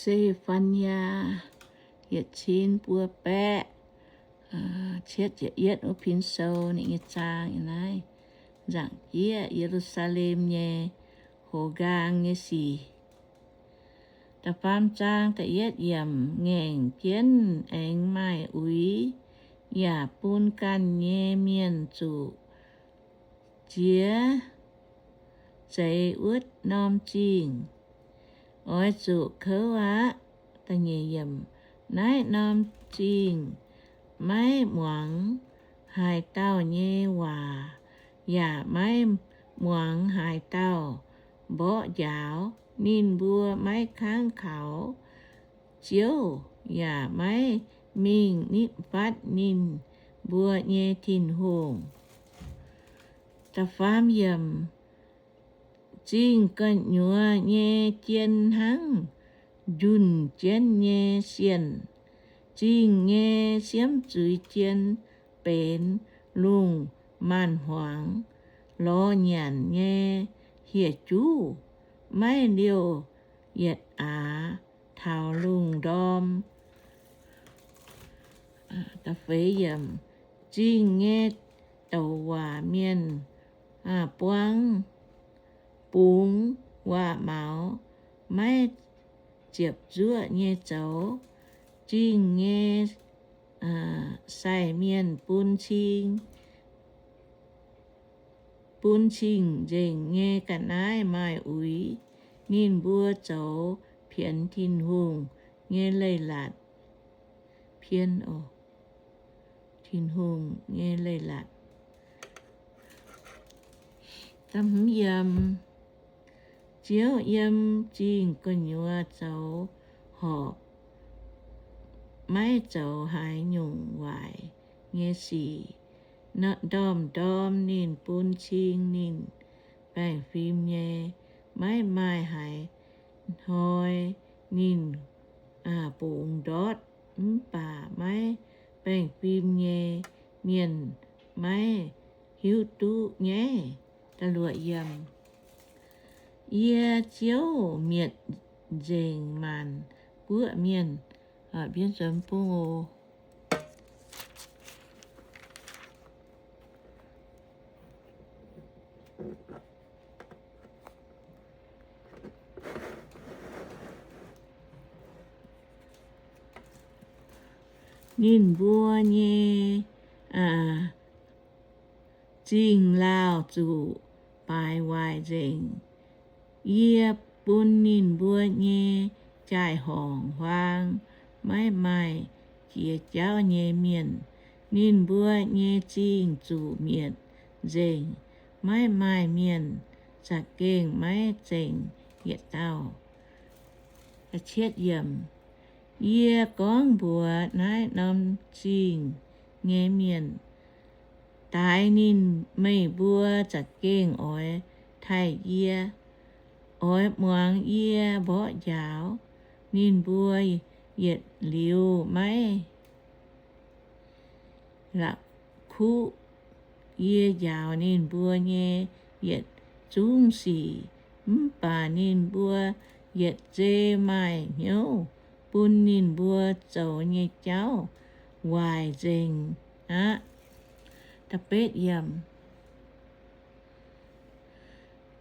Se^fan^yaa yietc cin buo baeqv cietv ziepc yietv wuov pin sou ninh nyei zaang ih naaiv. Nzaangc jieqv Ye^lu^saa^lem nyei hoz nqaang nyei sic. Da'faam zaang da'yietv yiemc, ngaengc jienv aengx maaih uix, yaac bun ganh nyei mienh zuqc jiex zeix wuov norm zingh. Oix zuqc kouv aqv. Naaiv norm zingh maiv muangx haaix dauh nyei waac, yaac maiv muangx haaix dauh mborqv njaaux. Ninh mbuo maiv kangv kaux Ziouv, yaac maiv mingh nitv fatv ninh mbuo nyei Tin-Hungh. Da'faam yiemc, zingh gu'nyuoz nyei jien hnangv njunh jienv nyei sienh. Zingh nyei siemv zuiz jien benx lungh maanc hmuangx, lorz nyanc nyei hieh juv, maiv liouh yietc aax taux lungh ndorm. Zingh nyei douc waac mienh buangv bungx waac-maux, maiv ziepc zuoqv nyei zoux. Zingh nyei sai mienh bun cing, bun cing-nzengc nyei ga'naaiv maaih uix. Ninh mbuo zoux pienx Tin-Hungh nyei leiz-latc, pien, Tin-Hungh nyei leiz-latc. Ziouv yiem zingh gu'nyuoz zoux horpc, maiv zoux haaix nyungc waaic nyei sic. Ndorm-ndorm ninh bun cing ninh baengh fim nyei. Maiv maaih haaix hnoi ninh bungx ndortv, mv baac maiv baengh fim nyei mienh maiv hiuv duqv nyaiv. Yie, Ziouv, mietc nzengc maanc guoqv mienh. Ninh mbuo nyei zingh lauh zuqc baaix waaic nzengc. Yie bun ninh mbuo nyei jaai-horngc huaang maiv maaih jiex jauv nyei mienh. Ninh mbuo nyei zingh zuqc mietc nzengc, maiv maaih mienh za'gengh maiv zengc yietc dauh. Yie gorngv mbuox naaiv norm zingh nyei mienh, Daix ninh meih mbuo za'gengh oix taaih yie, oix muangx yie mborqv njaaux. Ninh mbuo yietc liuz maiv la'kuqv yie njaaux ninh mbuo nyei yietc zungv sic, mv baac ninh mbuo yietc zei maaih hnyouv bun ninh mbuo zoux nyei jauv waaic nzengc aqv.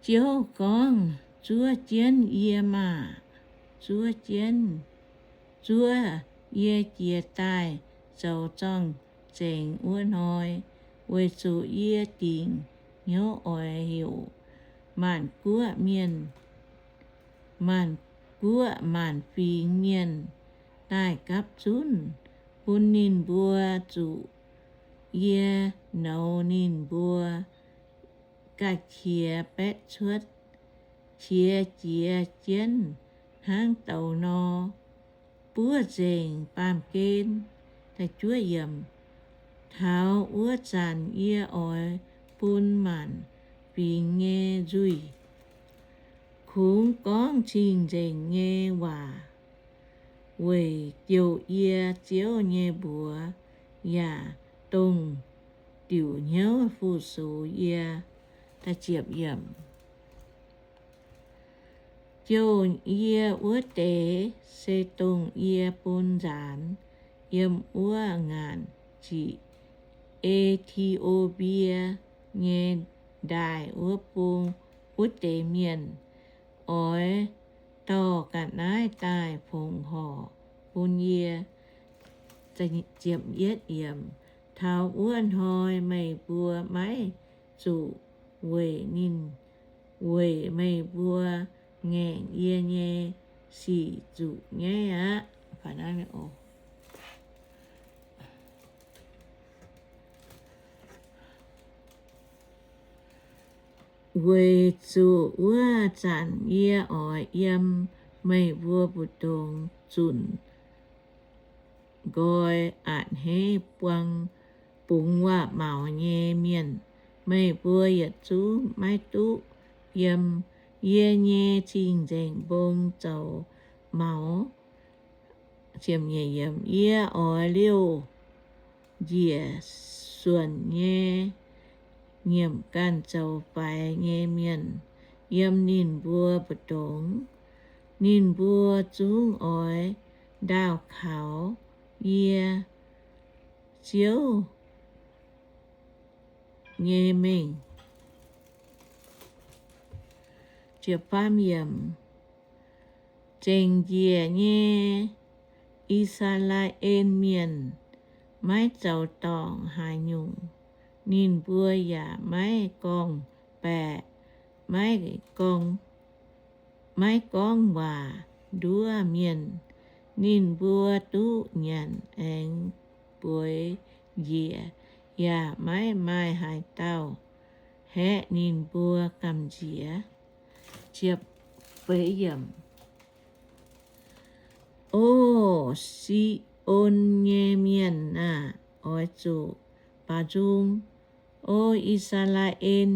Ziouv gorngv, Zuov jienv yie maah! Zuov jienv, zuov yie jiez daaih zoux zorng-zengx wuov hnoi, weic zuqc yie dingc hnyouv oix heuc maanc guoqv mienh, maanc guoqv maanc fingx mienh daaih gapv zunv bun ninh mbuo zuqc yie nouz ninh mbuo ga'qiex baetv cuotv, qiex jiez jienv hnangv douz nor, buov nzengc baamh gen. Taux wuov zanc yie oix bun maanc fingx nyei nzuih kungx gorngv cing-nzengc nyei waac weic jouh yie Ziouv nyei mbuox yaac dongh diuc hnyouv fu-sux yie. Jouh yie wuov deix se dongh yie bun nzaanx yiem wuov ngaanc ziqc E^ti^o^mbie nyei ndaaih wuov bung wuov deix mienh. Oix dorh ga'naaiv daaih fongc horc bun yie. Taux wuov hnoi meih mbuo maiv zuqc weic ninh, weic meih mbuo ngaengc yie nyei sic zuqc nyaiv aqv. Weic zuqc wuov zanc yie oix yiem meih mbuo mbu'ndongx zunc nqoi a'hneiv buang bungx waac-maux nyei mienh. Meih mbuo yietc zungv maiv duqv yiem yie nyei cing-nzengc mbong zoux maux. Yie oix liouh njiec suonc nyei nyiemc ganh zoux faix nyei mienh yiem ninh mbuo mbu'ndongx. Ninh mbuo zungv oix ndaauh kaux yie, Ziouv, nyei mengh. Zengc njiec nyei I^saa^laa^en Mienh maiv zoux dorngc haaix nyungc. Ninh mbuo yaac maiv gorngv-baeqc, maiv gorngv, maiv gorngv waac nduov mienh. Ninh mbuo duqv nyanc aengx bueix njiec, yaac maiv maaih haaix dauh haeqv ninh mbuo gamh nziex. O Si^on nyei mienh aah! Oix zuqc baaux nzung. O I^saa^laa^en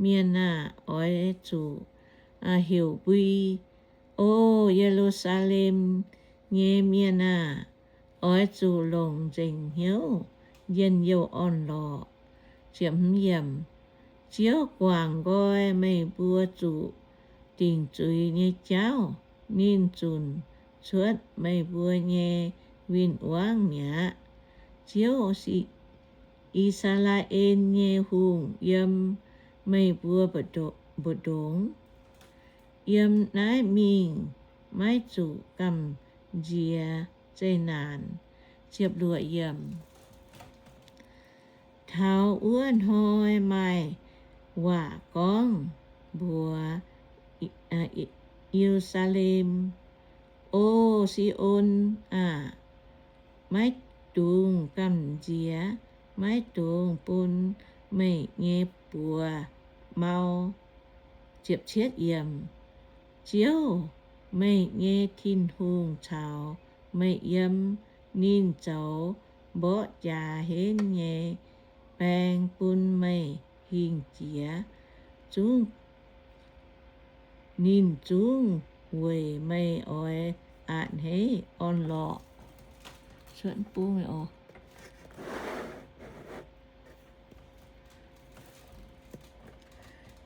Mienh aah! Oix zuqc heuc mbui. O Ye^lu^saa^lem nyei mienh aah! Oix zuqc longc nzengc hnyouv njien-youh orn-lorqc. Ziouv guangc nqoi meih mbuo zuqc dingc zuiz nyei jauv. Ninh zunc cuotv meih mbuo nyei win-wangv mi'aqv. Ziouv, I^saa^laa^en nyei Hungh, yiem meih mbuo mbu'ndongx. Yiem naaiv mingh maiv zuqc gamh nziex zeqc naanc. Taux wuov hnoi maaih waac gorngv mbuox Ye^lu^saa^lem, O Si^on aah! Maiv dungx gamh nziex, maiv dungx bun meih nyei buoz mau. Ziouv, meih nyei Tin-Hungh caux meih yiem. Ninh zoux mborqv jaax henv nyei baeng bun meih hingh jiex. Zungv, ninh zungv weic meih oix a'hneiv orn-lorqc.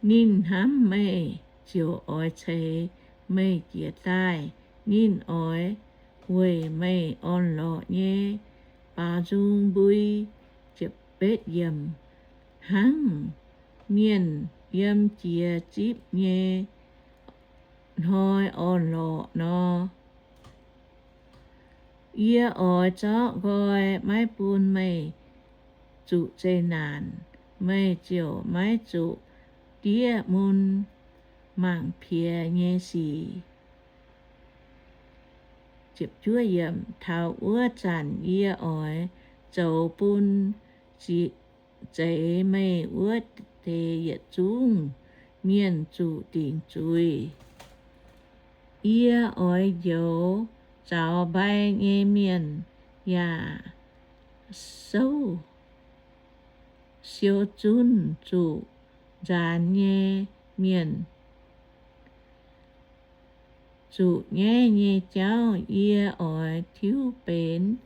Ninh hnamv meih ziouc oix ceix meih jiez daaih. Ninh oix weic meih orn-lorqc nyei baaux nzung mbui. Hnangv mienh yiem jiex zipv nyei hnoi orn-lorqc nor, yie oix zorqv nqoi maiv bun meih zuqc zeqc naanc. Meih ziouc maiv zuqc diev mun mangc piex nyei sic. Taux wuov zanc yie oix zoux bun zeix meih wuov deix yietc zungv mienh zuqc dingc zuiz. Yie oix njoux zaux mbai nyei mienh yaac souv siou zunh. Zuqc nzaanx nyei mienh zuqc nyaiv nyei jauv yie oix tiuv benx.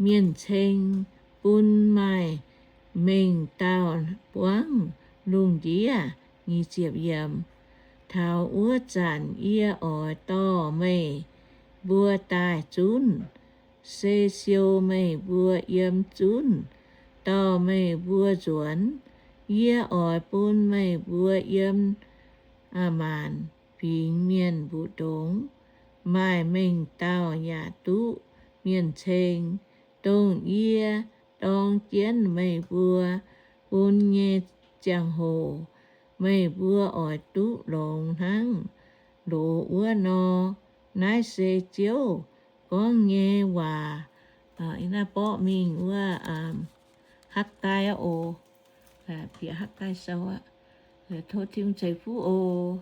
Mienh ceng bun maaih mengh dauh buangv lungh ndiev. Taux wuov zanc yie oix dorh meih mbuo daaih zunv, se siou meih mbuo yiem zunv, dorh meih mbuo nzuonx. Yie oix bun meih mbuo yiem maanc fingx mienh mbu'ndongx maaih mengh dauh yaac duqv mienh ceng. Dongh yie dorng jienv meih mbuo bun nyei ziangh hoc, meih mbuo oix duqv longx hnangv loz wuov nor. Naaiv se Ziouv gorngv nyei waac. Naaiv borqv mingh wuov Hakv^tai aqv oc. Bieqc Hakv^tai sou aqv. Tov Tin-Hungh ceix fuqv oc.